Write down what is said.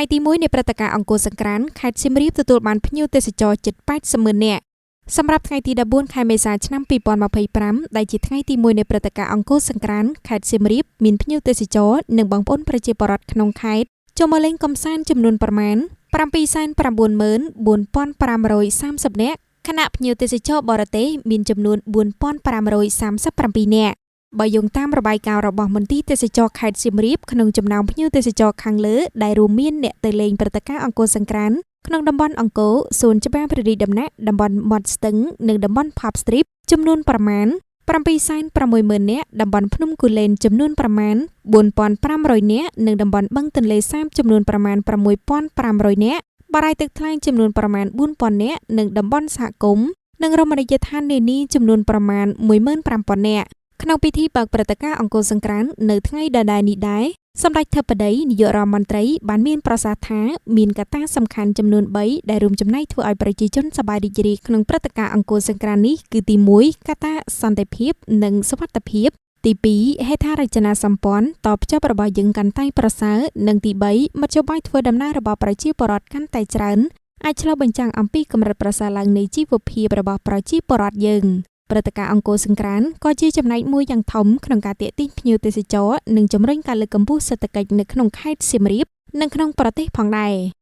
ថ្ងៃទី1នៃព្រឹត្តិការណ៍អង្គរសង្ក្រាន្តខេត្តសៀមរាបទទួលបានភ្ញៀវទេសចរជិត80ម៉ឺននាក់សម្រាប់ថ្ងៃទី14ខែមេសាឆ្នាំ2025ដែលជាថ្ងៃទី1នៃព្រឹត្តិការណ៍អង្គរសង្ក្រាន្តខេត្តសៀមរាបមានភ្ញៀវទេសចរនិងបងប្អូនប្រជាពលរដ្ឋក្នុងខេត្តចូលមកលេងកម្សាន្តចំនួនប្រមាណ794,530នាក់ខណៈភ្ញៀវទេសចរបរទេសមានចំនួន4537នាក់បើយោងតាមរបាយការណ៍របស់មន្ទីរទេសចរខេត្តសៀមរាបក្នុងចំណោមភ្ញៀវទេសចរខាងលើដែលរួមមានអ្នកទៅលេងព្រឹត្តិការណ៍អង្គរសង្ក្រាន្តក្នុងតំបន់អង្គរសួនច្បារព្រះរាជដំណាក់តំបន់មាត់ស្ទឹងនិងតំបន់ Pub Strip ចំនួនប្រមាណ760,000នាក់តំបន់ភ្នំគូលែនចំនួនប្រមាណ4500នាក់និងតំបន់បឹងទន្លេសាបចំនួនប្រមាណ6500នាក់បារាយទឹកថ្លែងចំនួនប្រមាណ4000នាក់និងតំបន់សហគមន៍និងរមណីយដ្ឋាននានាចំនួនប្រមាណ15000នាក់ក្នុងពិធីបើកព្រឹត្តិការណ៍អង្គរសង្ក្រាន្តនៅថ្ងៃដដែលនេះដែរសម្ដេចធិបតីនាយករដ្ឋមន្ត្រីបានមានប្រសាសន៍ថាមានកត្តាសំខាន់ចំនួន3ដែលរួមចំណែកធ្វើឲ្យប្រជាជនសប្បាយរីករាយក្នុងព្រឹត្តិការណ៍អង្គរសង្ក្រាន្តនេះគឺទី1កត្តាសន្តិភាពនិងសុវត្ថិភាពទី2ហេដ្ឋារចនាសម្ព័ន្ធតភ្ជាប់របស់យើងកាន់តែប្រសើរនិងទី3មធ្យោបាយធ្វើដំណើររបស់ប្រជាពលរដ្ឋកាន់តែច្រើនអាចឆ្លុះបញ្ចាំងអំពីកម្រិតប្រសើរឡើងនៃជីវភាពរបស់ប្រជាពលរដ្ឋយើងព្រឹត្តិការណ៍អង្គរសង្ក្រាន្តក៏ជាចំណែកមួយយ៉ាងធំក្នុងការទាក់ទាញភ្ញៀវទេសចរនិងជំរុញការលើកកម្ពស់សេដ្ឋកិច្ចនៅក្នុងខេត្តសៀមរាបនិងក្នុងប្រទេសផងដែរ។